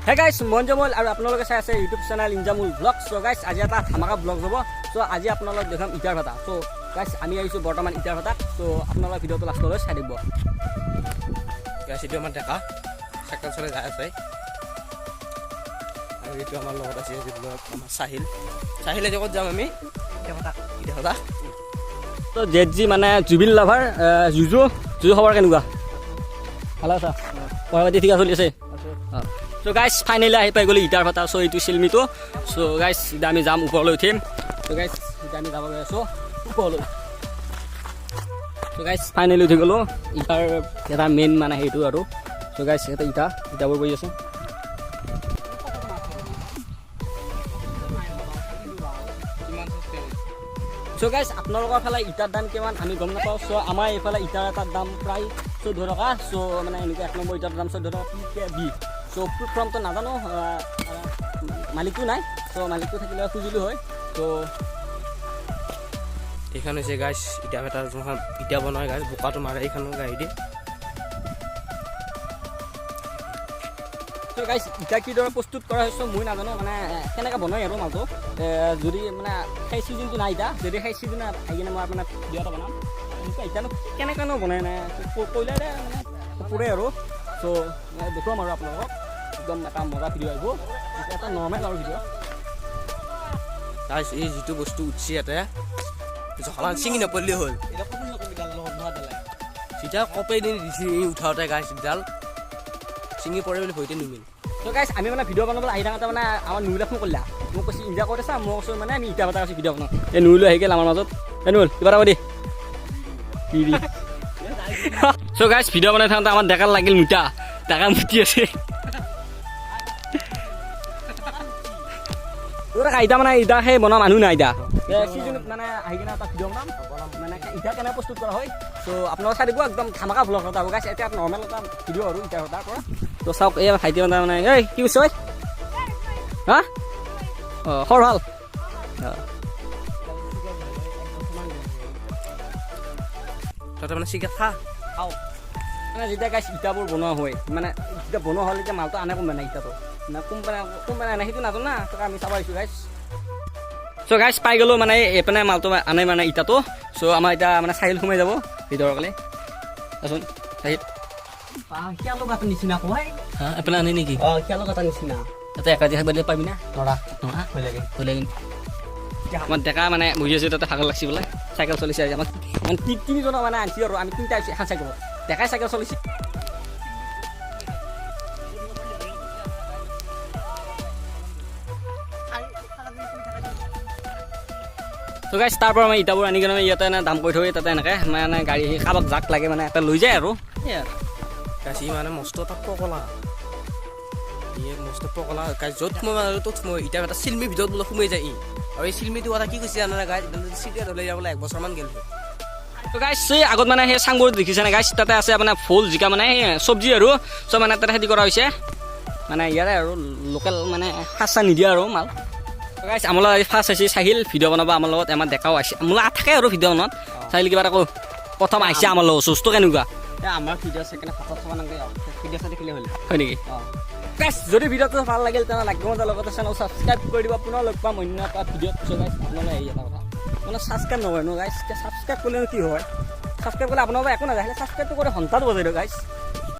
হে গাইছ, মই ইনজামুল আৰু আপোনালোকে চাই আছে ইউটিউব চেনেল ইনজামুল ব্লগ। চ' গাইছ, আজি এটা ধামাকা ব্লগ হ'ব। চ' আজি আপোনালোক দেখাম ইটাৰ ভাটা। চ' গাইছ, আমি আহিছোঁ বৰ্তমান ইটাৰ ভাটাত। চ' আপোনালোকে ভিডিঅ'টো লাষ্টলৈ চাই দিব। গাইছ, এইটো আমাৰ ডেকা চাইকেল চলাই যাই আছে আৰু এইটো আমাৰ লগত আছে আজি ব্লগ আমাৰ চাহিল। চাহিল, আজি ক'ত যাম আমি? ইটা। ত' জেট জি মানে জুবিন লাভাৰ জুজু। জুজু, খবৰ কেনেকুৱা? ভালে আছা? পঢ়া পাতি ঠিকে চলি আছে? চ' গাইছ, ফাইনেলি আহি পাই গ'লো ইটাৰ ভাটা। চ' এইটো চিলমিটো। চ' গাইছ, এতিয়া আমি যাম, ওপৰলৈ উঠিম। চ' গাইছ, এতিয়া আমি যাব গৈ আছোঁ ওপৰলৈ। চ' গাইছ, ফাইনেলি উঠি গ'লোঁ ইটাৰ এটা মেইন মানে সেইটো আৰু। চ' গাইছ, ইয়াতে ইটাবোৰ পৰি আছে। চ' গাইছ, আপোনালোকৰ ফালে ইটাৰ দাম কিমান আমি গম নাপাওঁ। চ' আমাৰ এইফালে ইটাৰ এটাৰ দাম প্ৰায় 14 টকা। চ' মানে এনেকুৱা 1 নম্বৰ ইটাৰ দাম 14 টকা পি কে বি। চ' ফুল ফৰ্মটো নাজানো, মালিকটো নাই। চ' মালিকটো থাকিলে খুজিলোঁ হয়। চ' এইখন হৈছে গাইছ ইটা ভেটাৰ যোনখন ইটা বনায় গাইছ, বোকাটো মাৰে এইখনৰ গাড়ী দি। চ' গাইছ, ইটা কিদৰে প্ৰস্তুত কৰা হৈছে মই নাজানো, মানে কেনেকৈ বনায় আৰু মালটো। যদি মানে সেই ছিজনটো নাই ইটা, যদি সেই ছিজন আহি কিনে মই আপোনাৰ ভিডিঅ' এটা বনাম। এনেকুৱা ইটানো কেনেকৈনো বনায় মানে কয়লাৰে মানে পোৰে আৰু। চ' দেখুৱাম আৰু আপোনালোকক, একদম এটা মজা ভিডিঅ' আহিব, এটা নৰ্মেল আৰু ভিডিঅ'। গাইছ, এই যিটো বস্তু উঠছি ইয়াতে জখলা ছিঙি নপৰিলেই হ'ল। চিধা কপেই দি দিছে এই উঠাওঁতে গাইছ, ডাল ছিঙি পৰে বুলি ভয়তে নুমিল। ত' গাইছ, আমি মানে ভিডিঅ' বনাবলৈ আহি থাকোঁতে মানে আমাৰ নুৰুলে ফোন কৰিলা, মোক কৈছে, ইঞ্জা ক'ত আছা? মই কৈছোঁ মানে আমি ইটা ভাটা আছোঁ, ভিডিঅ' বনাওঁ। এই নুৰুলো আহি গ'ল আমাৰ মাজত। এই নুৰুল, কিবা এটা কৈ দি। চ' গাইছ, ভিডিঅ' বনাই থাকোঁতে আমাৰ ডেকাৰ লাগিল মুতা, ডেকা মুতি আছে। ইটা মানে ইটা সেই বনোৱা মানুহ নাই। ইটা চিজনত মানে আহি কিনে এটা ভিডিঅ' বনাম, মানে ইটা কেনেকৈ প্ৰস্তুত কৰা হয়। চ' আপোনালোকে চাই দিব, একদম ধামাকা ভ্লগ এটা হ'ব। গাইছ, এতিয়া নৰ্মেল এটা ভিডিঅ' আৰু ইটা ভাটাৰ পৰা। ত' চাওক, এই ভাইটি মানে, এই কি কৈছ? ঐ হা, অঁ, খবৰ ভাল? অঁ। তাতে মানে চিগাৰেট খা। খাওঁ। মানে যেতিয়া গাইছ ইটাবোৰ বনোৱা হয়, মানে যেতিয়া বনোৱা হ'লে এতিয়া মালটো আনে কোনোবা নাই, ইটাটো মানে কোনোবা আনে সেইটো নাজানো না। ত' আমি চাব আহিছোঁ গাইছ। চ' গাইছ, পাই গ'লোঁ, মানে এইপিনে মালটো আনে মানে ইটাটো। চ' আমাৰ এতিয়া মানে চাহিল সোমাই যাব ভিতৰৰ কালি। আচোন চাহিল। শিয়ালৰ গাঁতৰ নিচিনা কয়। হা, এইপিনে আনে নেকি? অ, শিয়ালৰ গাঁতৰ নিচিনা। তাতে এক ৰাতি থাকিব দিলে পাবি না? নৰা। নৰা। ভয় লাগে। ভয় লাগে। আমাৰ ডেকা মানে বহি আছে তাতে, ভাগৰ লাগছি বোলে, চাইকেল চলিছে আজি। আমাৰ মানে তিনিজনৰ মানে আনছি আৰু আমি তিনিটা আহিছোঁ এখন চাইকেলত, ডেকাই চাইকেল চলিছে। তো গাইছ, তাৰ পৰা মই ইটাবোৰ আনি কিনে ইয়াতে এনে দাম কৰি থৈ, তাতে এনেকৈ মানে গাড়ী কাৰোবাক জাক লাগে মানে এটা লৈ যায় আৰু সেয়াই আৰু। গাইছ, ই মানে মস্ত এটা পগলা, ই মস্ত পগলা গাইছ। য'ত সোমাই মানে ত'ত সোমাই ইটা এটা চিলমিৰ ভিতৰত বোলে সোমাই যায় ই। আৰু এই চিলমিটো কথা কি কৈছে জানা গাইছ? চিগাৰেট হ'লে ইয়াৰ বোলে এক বছৰমান গ'ল। তো গাইছ, সেই আগত মানে সেই চাংবোৰ দেখিছেনে গাইছ? তাতে আছে আপোনাৰ ফুল, জিকা, মানে সেই চব্জি আৰু চব মানে তাতে খেতি কৰা হৈছে, মানে ইয়াৰে আৰু লোকেল, মানে সাৰ চাৰ নিদিয়া আৰু মাল। গাইছ, আমাৰ লগত আজি ফাৰ্ষ্ট আহিছে চাহিল ভিডিঅ' বনাব আমাৰ লগত। আমাৰ ডেকাও আহিছে, মোৰ লগত থাকে আৰু ভিডিঅ' বনোৱাত। চাহিল, কিবা এটা কওঁ, প্ৰথম আহিছে আমাৰ লগত, চুচটো কেনেকুৱা? আমাৰ ভিডিঅ' চাই কেনে ভাতত খাব নালাগে, ভিডিঅ' চাই দেখিলে হ'ল। হয় নেকি? অঁ। গাইছ, যদি ভিডিঅ'টো ভাল লাগিল তেনেহ'লে লাইক কমেণ্টৰ লগতে চেনেল ছাবস্ক্ৰাইব কৰি দিব। পুনৰ লগ পাম অন্য এটা ভিডিঅ'ত। চ' গাইছ, আপোনালোকে এই এটা কথা মানে ছাবস্ক্ৰাইব নকৰে ন গাইছ? এতিয়া ছাবস্ক্ৰাইব কৰিলেনো কি হয়? ছাবস্ক্ৰাইব কৰিলে আপোনালোকৰ একো নাযায়, ছাবস্ক্ৰাইবটো কৰি ঘণ্টাটো বজাই দিয়ক গাইছ।